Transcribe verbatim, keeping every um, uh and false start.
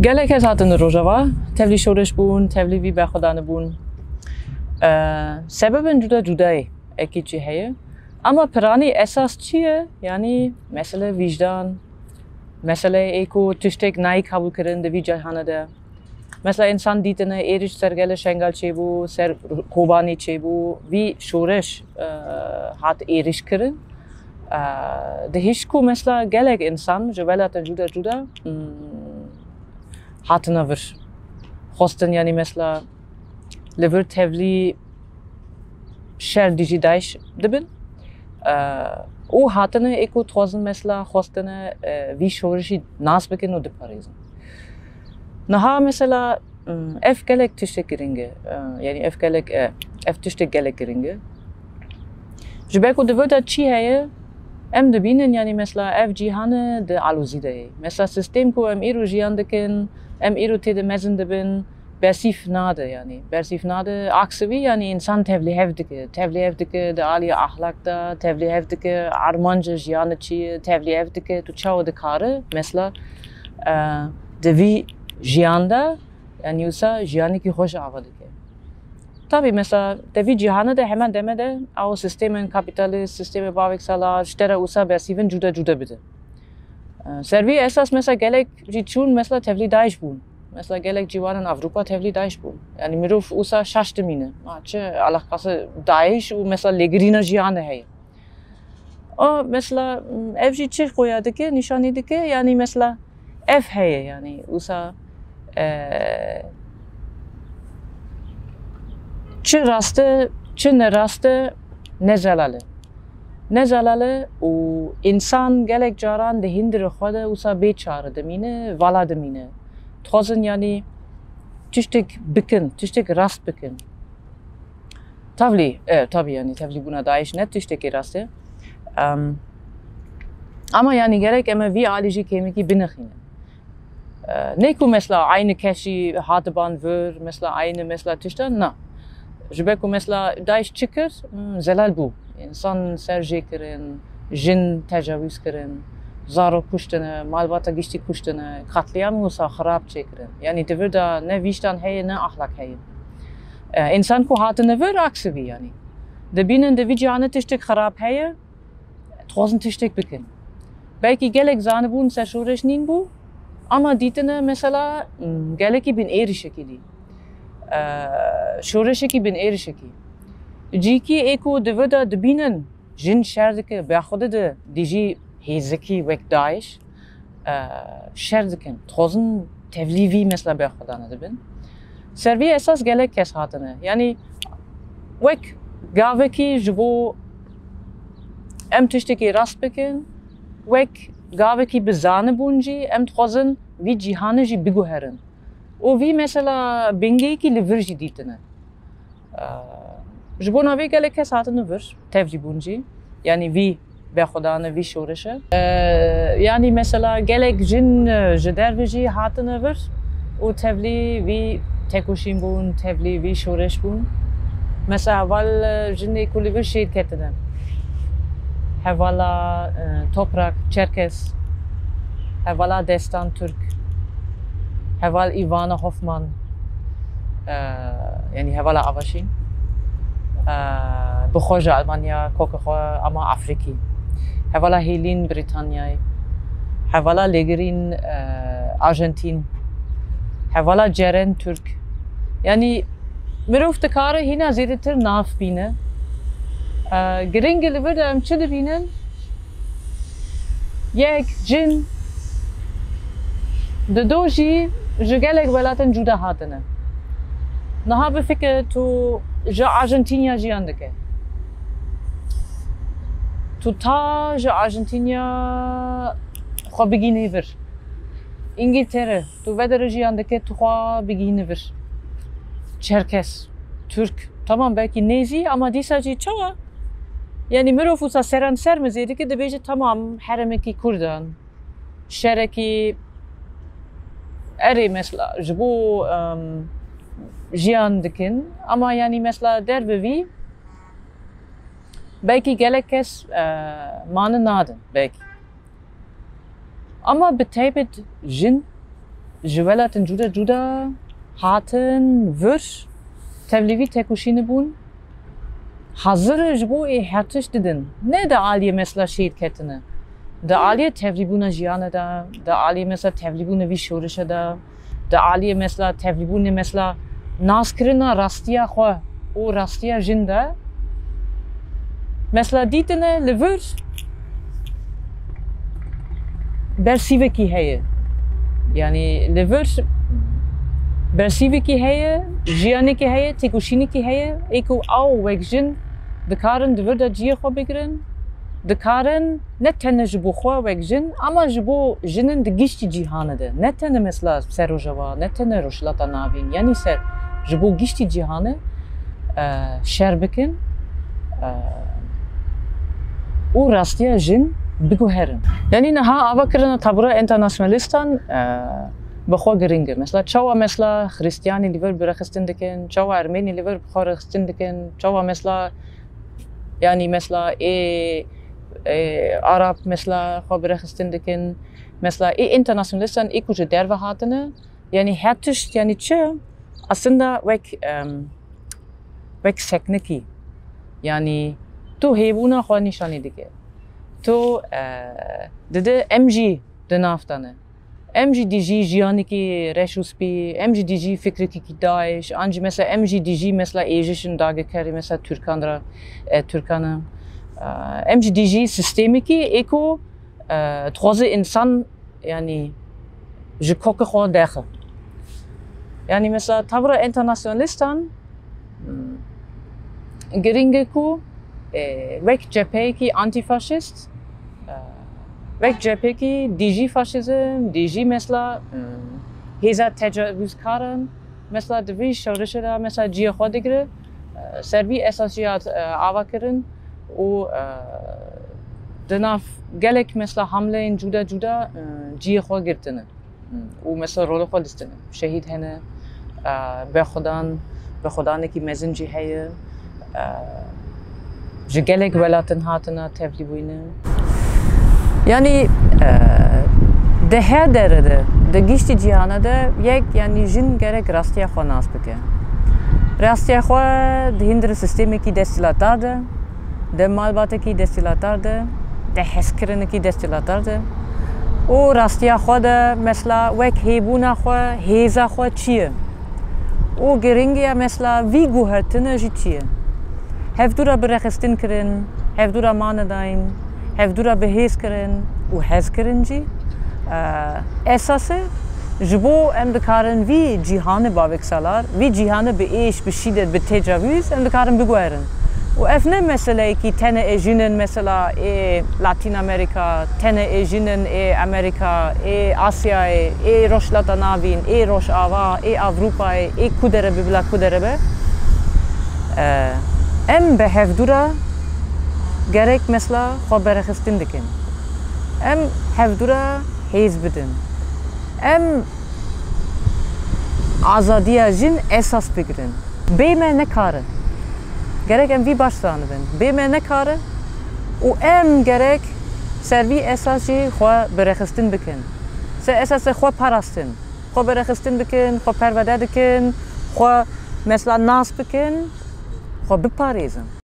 Gelek kes hatin Rojava, tevlî şoreş bûn, tevlî vî berxwedanê bûn. Ee, sebebên cuda cuda ye, ekî çi heye. Ama piranî esas çi ye? Yanî mesele vîjdan, mesele ê ku tiştek nayê qebûlkirin di vî cihana de. Mesela, însan dîtine êrîş ser gelê Şengal çêbû, ser Kobanê çêbû, vî şoreş, e, hat êrîş kirin. E, dihîşt ku mesela gelek însan ji welatên cuda cuda, hmm, hatine vir. Xwestin, yanî mesela, li vir tevlî şer dijî DAIŞ dibin. E, û hatine ê ku dixwazin mesela xwestine, e, vî şorişî nas bikin û diparêzin. Niha mesela, m, ev gelek tiştek giring e. E, yanî ev gelek, e, ev tiştek gelek giring e. Ji ber ku di vir de çi heye, em dibînin, yanî mesela ev cîhane di alozî de ye. Mesela sîstem ku em îro jiyan dikin, em îro tê de mezin dibin, bersîv nade, yanî bersîv nade, aksivî, yanî însan tevlîhev dike, tevlîhev dike di alî ahlak de, tevlîhev dike armanca jiyanê çi ye, tevlîhev dike tu çawa dikare, mesela, e, di vî jiyan de, yanî wisa jiyanekî xweş ava dike. Tabî, mesela, di vî cîhane de hemen deme de, ew sîstemên kapîtalîst, sîstemê bavek salar, ji te re wisa bersîvên cuda cuda bide. Ser vî esas mesela gelek jî çûn mesela tevlî DAIŞ bûn. Mesela gelek ciwanên Ewropa tevlî DAIŞ bûn. Yanî mirov wisa şaş dimîne. Ma çi alaqası DAIŞ û mesela lêgirîna jiyanê heye. O mesela ev jî çi xuya dike, nîşanî dike, yanî mesela ev heye, yanî wisa, e, çi rast e, çi ne rast e, ne zelal e. Ne zelal e û însan gelek caran di hundirê xwe de wisa bê çare dimîne, vala dimîne. Dixwazin, yanî, tiştek bikin, tiştek rast bikin. Tevlî, e, tabî, yanî, tevlîbûna DAIŞ ne tiştekî rast e. Em, ama, yanî, gerek em ê vî alî jî kêmikî binixînin. E, ne ku mesela aynî kes jî hatiban vir, mesela aynî mesela tiştan, na. Ji ber ku mesela DAIŞ çi kir? Hmm, zelal bû. Însan ser jê kirin, jin tecawîz kirin, zarok kuştine, malbata giştî kuştine, katliam wisa xirab çêkirin. Yanî di vir de ne vîjdan heye, ne ahlak heye. E, însan ku hatine vir, aksivî, yanî. Dibînin di vî cîhanê tiştek xirab heye, dixwazin tiştek bikin. Belkî gelek zanibûn ser şoreş nîn bû, ama dîtine mesela, m, gelekî bin êrişekî dî. E, şoreşekî bin êrişekî. Cîkî ê ku di vir de dibînin, jin şer dike, bi xwe de dijî hêzekî wek DAIŞ, e, şer dikin. Dixwazin tevlî vî mesela berxwedana dibin. Ser vî esas gelek kes hatine. Yanî wek gavekî ji bo em tiştekî rast bikin, wek gavekî bi zanibûn jî em dixwazin vî cîhanê jî biguherin. Û vî mesela bingeyekî li vir jî dîtine. Ji bona vê gelek kes hatine vir, tevlî bûn jî. Yanî vî berxwedana, vî şoreşe. Yanî mesela gelek jin ji derve jî hatine vir û tevlî vî tekoşîn bûn, tevlî vî şoreş bûn. Mesela heval jinê ku li vir şehîd ketine. Hevala, e, Toprak Çerkes, hevala Destan Türk, heval Ivana Hoffman, e, yanî hevala Avaşîn, e, bi xwe ji Almanya, koka xwe ama Afrîkî, hevala Hêlîn Brîtanyayê, hevala Lêgirîn, e, Arjantîn, hevala Ceren Türk. Yanî mirov dikare hîna zêdetir nav bîne. E, giring e li vir de em çi dibînin? Yek, cin, dido jî ji gelek welatên cuda hatine. Niha bifikire tu ji Arjantinya jiyan dike. Tu ta ji Arjantinya xwe bigînî vir. Îngîltere, tu vedere jiyan dike, tu xwe bigînî vir. Çerkes, Türk, tamam belkî nêzî ama dîsa jî çawa? Yanî mirov wisa seranser mizê dike, dibêje tamam herêmekî Kurdan, şerekî erê mesela ji bo, em, jiyan dikin. Ama yanî mesela derve vî belkî gelek kes, e, mane nadin belkî. Ama bi taybet jin Ji welatin cuda cuda hatin vir, tevlî vî tekoşînê bûn. Hazir ji bo ê her tişt didin. Ne di aliyê mesela şehîd ketine. Di aliyê tevlîbûna jiyanê de, di aliyê mesela tevlîbûna vî şorişe de, di aliyê mesela tevlîbûnê mesela naskirina rastiya xwe û rastiya jin de, mesela dîtine li vir bersîvekî heye. Yanî li vir bersîvekî heye, jiyanekî heye, têkoşînekî heye, ê ku ew wek jin dikarin di vir de cihê xwe bigirin, dikarin ne tene ji bo xwe wek jin, ama ji bo jinin di giştî cîhanê de, ne tene mesela ser Rojava, ne tene Rojhilata Navîn, yanî ser, ji bo giştî cîhanê, e, şer bikin, e, û rastiya jin biguherin. Yanî niha avakirina tabûra enternasyonalistan, e, bi xwe giring e. Mesela çawa mesela Xristiyanî li vir birêxistin dikin, çawa Ermenî li vir bi xwe rêxistin dikin, çawa mesela, yanî mesela ê, ê Arab mesela xwe birêxistin dikin. Mesela ê enternasyonalistan ê ku ji derve hatine, yanî her tişt, yanî çi, aslında wek, em, wek seknikî. Yanî tu hêbûna xwe nîşanî dike. Tu, e, dide em jî di nav te ne. Em jî dijî jiyanekî reş û spî, em jî dijî fikrekî DAIŞ, an jî mesela em jî dijî mesela êjişin dagekerî mesela Tirkan re, e, Tirkan e. E, em jî dijî sîstemekî ê ku, e, dixwaze însan, yanî ji kokê xwe derxe. Yanî mesela tabûra enternasyonalistan, hmm, giring e ku, e, wek cepheyekî antîfaşîst, e, wek cephekî dijî faşîzm, dijî mesela, hmm, hêza tecawizkaran, mesela di vî şorişê de mesela cihê xwe digire, e, ser vî esas jî hat, e, avakirin û, e, di nav gelek mesela hamleyên cuda cuda, e, cihê xwe girtine. Û mesela rolê xwe listine. Şehîd hene, e, berxwedan, berxwedanekî mezin jî heye. E, ji gelek welatin hatine tevlî bûyîne. Yanî, e, di her dere de, di giştî cîhana de yek, yanî jin gerek rastiya xwe nas bike. Rastiya xwe di hundir sîstemekî desthilatdar de, di malbatekî desthilatdar de, di hezkirinekî desthilatdar de û rastiya xwe de mesela wek hêbûna xwe, hêza xwe çi ye? Û giringiya mesela vî guhertine jî çi ye? Hevdû re birêxistin kirin, hevdû re mane dayîn, hevdû re bi hêz kirin û hez kirin jî, e, esas e ji bo em dikarin vî cîhanê bavêksalar, vî cîhanê bi êş, bi şîdet, bi tecawîz em dikarin biguherin. Û ev ne meseleyekî tenê ê jin in, mesela ê Latîn Amerîka, tenê ê jin in ê Amerîka, ê Asyayê, ê Rojhilata Navîn, ê Rojava, ê Ewropayê, ê ku dere be bila ku dere be. E, em bi hevdû re gerek mesela xwe berêxistin dikin. Em hevdû re hêz bidin. Em azadiya jin esas bigirin. Bê me ne kar e. Gerek em vî baş zanibin. Bê me ne kar e û em gerek ser vî esas jî xwe birêxistin bikin. Ser esasê xwe parastin. Xwe birêxistin bikin, xwe perwerde dikin, xwe mesela nas bikin, xwe biparêzin.